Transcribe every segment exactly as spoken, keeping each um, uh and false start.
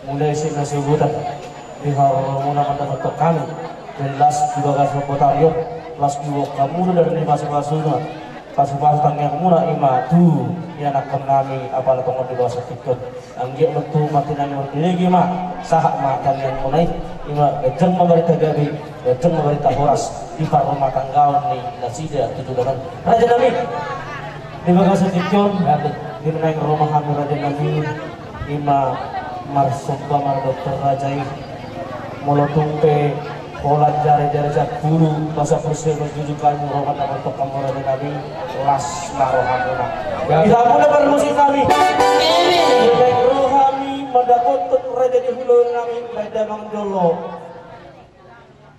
Mulai sian na siobutan di haroromuna mandapothon hami, dan las di bagasan botari on, las di boan hamu do dari ni pasupasuna, pasupasu tangiangmuna i ma tu ianakhon nami apala tongon di bagasan tingki on. Anggiat ma tu mate nami marbinege ma, sahat ma tangiangmuna i, i ma ganjang ma barita gabe, ganjang ma barita horas di parrumatanggaon ni nasida tu joloan on. Raja nami, di bagasan tingki on, di na naeng ro ma hami raja nami, i ma marsomba mardongan raja i. Molo tung pe holan jari-jari sampulu, masa persia berjujukan, roman na mantok kamu raja nami, las ma rohamuna. Di hamuna parmusik nami. Di na naeng ro hami mandapothon raja ni hula nami, baen damang jolo.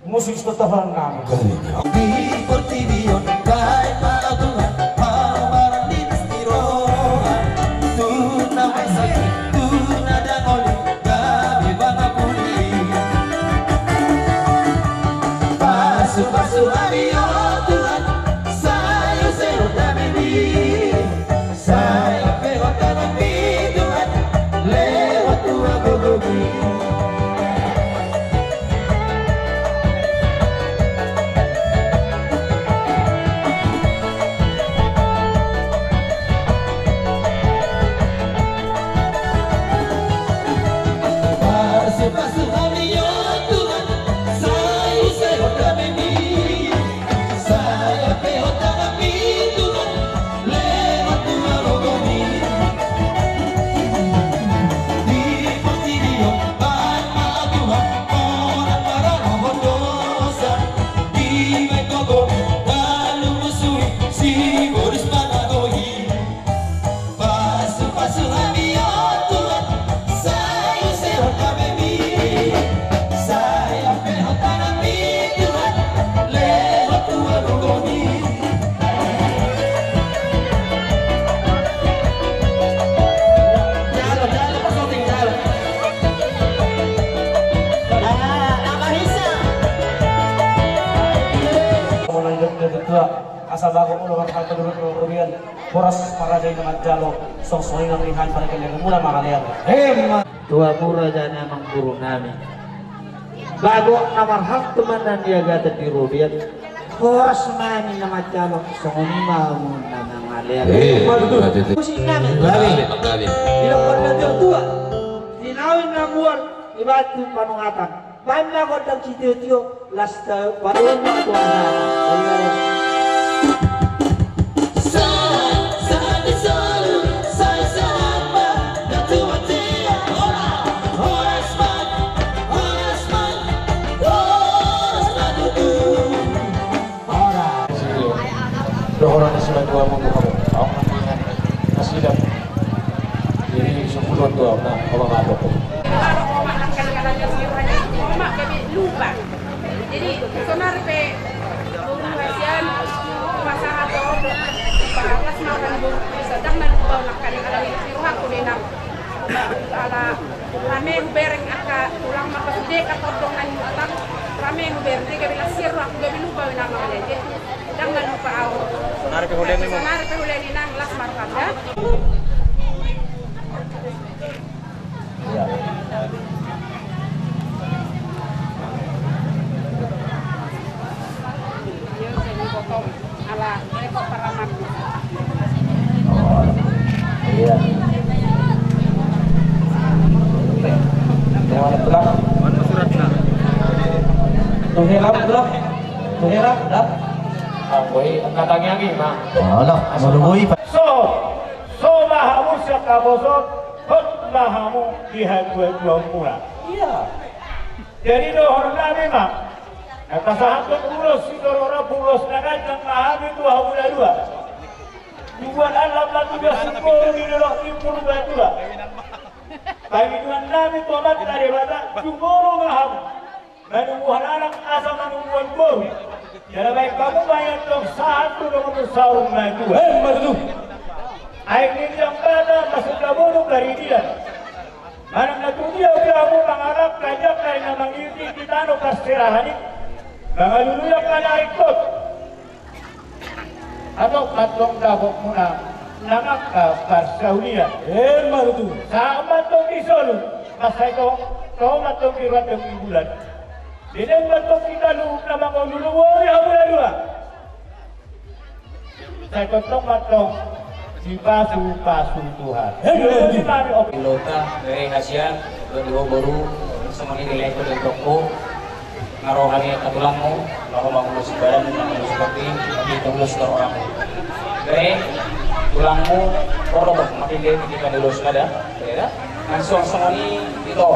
Musik setehan nami. Di portibi on baen ma Tuhan, pambaran dinas ni roha. Tu na masa, tu na dangoli, gabe pangapuli. Pasupasu hami o Tuhan, sai use hot hami di. Sai pe hot hami Tuhan, lewat tu agogomi. Pasupasu hami o Tuhan, sai use hot hami di. Sai pe hot hami Tuhan, lewat tu agogomi. Di portibi on baen ma Tuhan, holan maralohon dosa. Dibaen gogo, lalu musui, sibolis panagohi. Pasupasu hami o Tuhan, sai use hot hami di. Sai pe hot hami Tuhan, lewat tu agogomi. Jalo, jalo, pasoting, jalo. Ah, nama hisa. Mau lanjut ke ketua. Asa bagot muna marhata dulu kemudian. Horas ma raja i na manjalo, songon i nang di hami pargellengan muna mangalean. Emma. Tu hamu raja ni amangboru nami. Bagot na marhalto ma na niagatan di robean. Horas ma hami na manjalo, songon i ma hamu na mangalean. Emma tutu. Musik nami. Nami. Nami. Di lokon na tua-tua. Di nawi na mual, di batu panungatan. Baen ma gondang sitiotio, las ta parumaen tu anak. Sahat, sahat ni solu, sahat, sahat ma, na tua tua. Horas, horas ma, horas ma, horas ma tutu. Horas. Dohonon ni simatua muna tu hamu. Aung nang ingan nasida. Jadi sepuluh tu aung nang, apa apa. Jadi sonari pe boru hasian pasahat tu boru, pasahat ma kan boru, bisa dang na lupa nak kan ala ni rohangku denang. Ala rame hubereng angka tulang marpasude ka tondong nang utang. Rame hubereng, dia gabe las ni rohangku, gabe lupa wenang ala dia. Dang na lupa au. Sonari pe hulehon i, sonari pe hulehon i nang las marhata. Iya. Iya, jadi potong. Ala, eh, kok paraman. Oh, iya. Mana pulang? Mana suratnya? Tuh, heran, bro. Tuh, heran, dah. Anggo i, angka tangiang i, Mang. Alah, molo boi, Pak. So, so ma hamu sian haposo, hot ma hamu di hatuatuamuna. Iya. Jadi dohonon nami ma, na tasahathon ulos sitorop ulos na ganjang ma hami tu hamu na dua. Tubuan Allah ma tubuan singkoru di dolok ni Purbatua. Pangidoan nami tu Amanta Debata, jumolo ma hamu. Manumbuhon anak asa manumbuhon boru. Jala baen hamu ma i antong sahat tu dongan saur matua. Emma tutu. Aek ni jambatan masuk na boru karidilan. Manang na tudia pe hamu mangalangka jangkar na mangirdi di tano parserahan i. Mangalului angka na ringkot. Antong mantong dapotmuna nang angka parsaulian. Emma tutu. Sahat mantong di solu. Masa ito, tong mantong di ruang tong di bulan. Di dalam tong kita lu nama kau dulu woi hamu na dua. Sai tongtong mantong dipasupasu Tuhan. Hei, hei, hei. Ilota, bere hasian, dua dua boru, songon i di level dan toko. Nga ro hami angka tulangmu, laho mangulos badan, mangulos boti, tapi tulus tu rohamu. Bere, tulangmu, porro boh, makin dia kita ulos kada, ya. Langsung songon i, ito.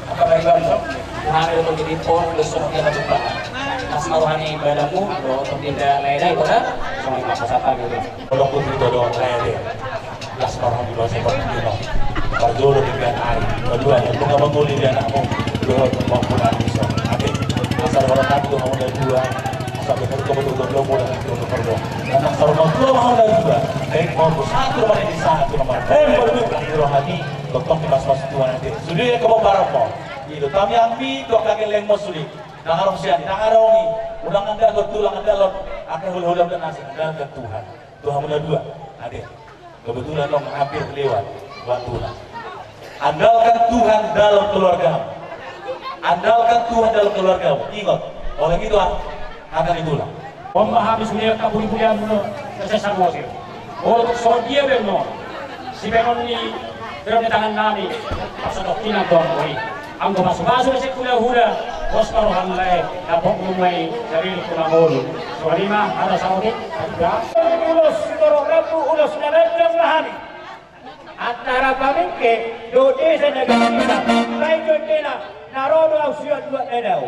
Apa lagi bang? Tuhan itu jadi pon, terus songon i kita jumpa. Pas nga ro hami badanmu, lo untuk tidak lain-lain, udah? Songon i, apa sapa gitu. Tolong putri tolong saya deh. Las parhong di bawah sepak di no. Parjolo di pian ai. Kedua, yang bunga banguli di anakmu. Dua, mau pulang bisa. Amin. Asal orang kami tuh mau dari dua. Asal betul betul betul betul pulang itu untuk perlu. Anak sarung tua mau dari dua. Baik mau satu mana di satu nomor. Eh, baru itu di rohani. Tolong di mas mas Tuhan nanti. Sudah ya kamu barang mau. Itu kami ambil dua kaki leng mau sulit. Dangarong sian, dangarong i. Ulang anda ke tulang anda lon. Angka hula-hula dan nasi anda ke Tuhan. Tuhan muna dua, ade. Kebetulan dong hampir lewat waktu na. Andalkan Tuhan dalam keluargamu. Andalkan Tuhan dalam keluargamu. Ingat, oleh itu ah, akan itulah. Pemahami sudah kabur-buria muno, sesesa bosir. Olok songon dia be on. Sibaenon ni, berani tangan nami. Pasodok pinang tuan koi. Anggo pasu-pasu di sekula-hula, pos ma roham lae, dapot mumai, dari di kuna ngolu. Songon i ma, hata saotik, hata. Ulos, torok rambu, ulos na ganjang ma hami. Antara pamingke, dohot desa na ganjang, baik jondela, na ro do au sian dua na dao.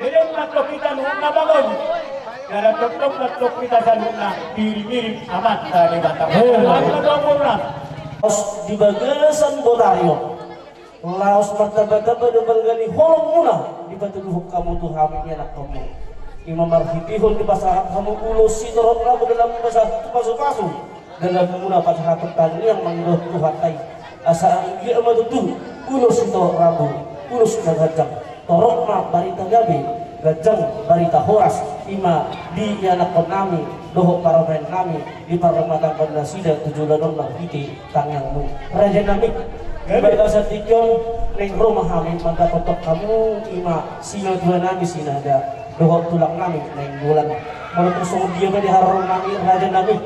Beleng ma tongki tanuhutna bagon. Jala tongtong ma tongki tanuhutna, piring-iring Amanta Debata. Hei. Amanta Debata. Pos di bagasan botari on. Laos martamba-tamba do balga ni holongmuna dipatuduhon hamu tu hami ianakkonmu. Ima marhitehon dipasahat hamu ulos sitorop rambu dalam pasahat tu pasu-pasu. Dalanmuna pasahathon tangiang mangido tu Tuhanta i. Asa anggiat ma tutu ulos sitorop rambu, ulos na ganjang. Torop ma barita gabe, ganjang barita horas, ima di ianakkonnami dohot parumaennami, di parrumatanggaonnasida tu joloan on marhite tangiangmu. Rajanami, gabe. Di bagasan tingki on naeng ro ma hami mandapothon hamu, ima sinatuanami Sinada dohot tulangnami Nainggolan. Molo tung songon dia ma di haroromnami, rajanami,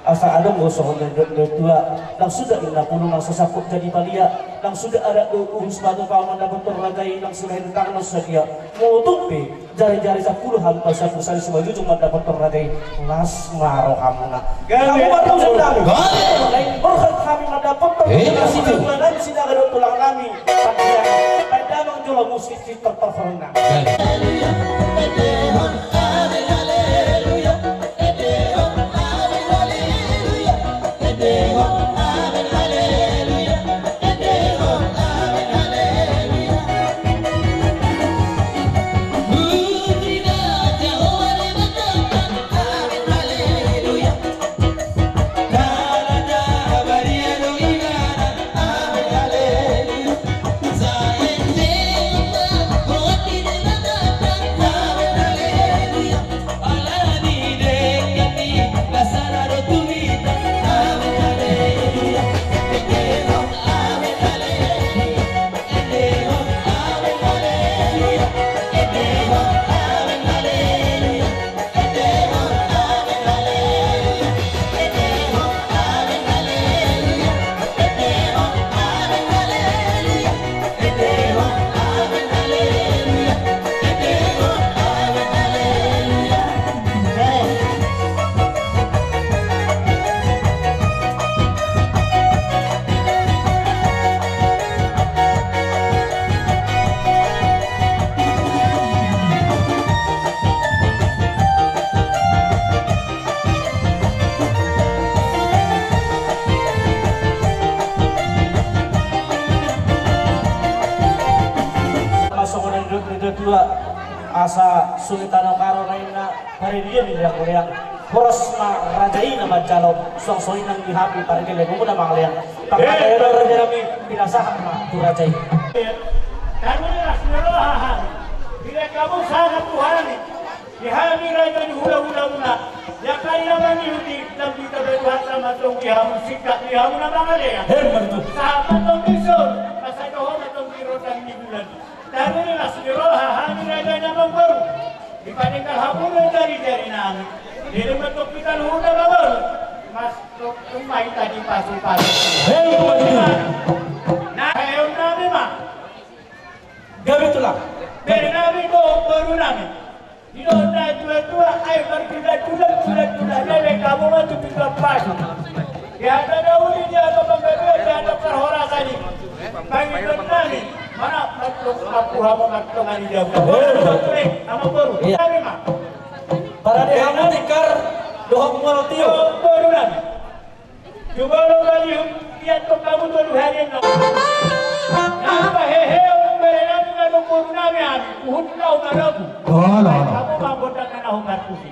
asa adong do songon na nidok ni natua-tua, ndang suda ninna pulu nang so sangkut jadi palia, ndang suda adat do uhum sipatu paha mandapothon raja i, ndang suda hentang nang sadia. Molo tung pe jari-jari sampulu hamu, pasampulu sari simanjujung mandapothon raja i, las ma rohamuna. Gabe. Hamu ma tulang nami. Gabe. Naeng borhat hami mandapothon. Eh, raja i. Tulang nami Sinada dohot tulang nami Pandiangan. Pandamang jolo musik. Gabe. Songon na nidok ni natua-tua, asa suhi tano karo na inna. Paridian ni leang-leang, horas ma raja i na manjalo, suang songon i nang di hami pargellengonmuna mangalean. Pangkataion, eh, rajanami, pinasahat ma tu raja i. Taruli las ni roha hami, di leanggamu sahat tu hami, di hami raja ni hula-hulamuna, ia kali na mangihuti, nang di tabe Tuhanta ma tong di hamu singkat ni hamu na mangalean. Emma tutu. Sahat ma tong dison, pasahat ho ma tong di rondang ni bulan. Taruli las ni roha hami raja ni amangboru. Dipatinggal hamu do jari-jari nami. Diri ma tong hita luhut na mangolu. Mas tong ma hita dipasu-pasu. Hei, Tuhan. Na, hei, nami ma. Gabe tulang. Bere nami do, boru nami. Di do na tua-tua, ai martuda-tuda, tuda-tuda, lele kamu ma tu pitu pasu. Di hata na uli, di hata panggabean, di hata parhorasan i. Pangidoan nami, mana, mantong, aku hama mantong ani jabu. Boru, boru, eh, ama boru. Iya. Nami ma. Parade hamu tikar, dohot mual tio. Boru nami. Jumolo balihum, ia tong hamu tolu harian na. Napa hehe, bere nami, ngadong boru nami, ami. Uhut kau marabu. Oh, lah, lah. Kamu manggoda kana hong markusi.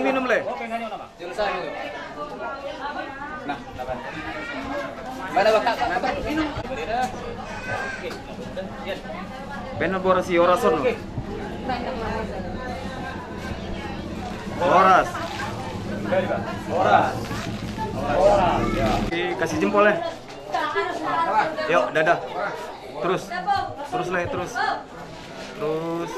Minum, Le. Baen boras i, horas on. Horas. Horas. Horas. Kasih jempol, Le. Yuk, dadah. Terus. Terus, Le, terus. Terus.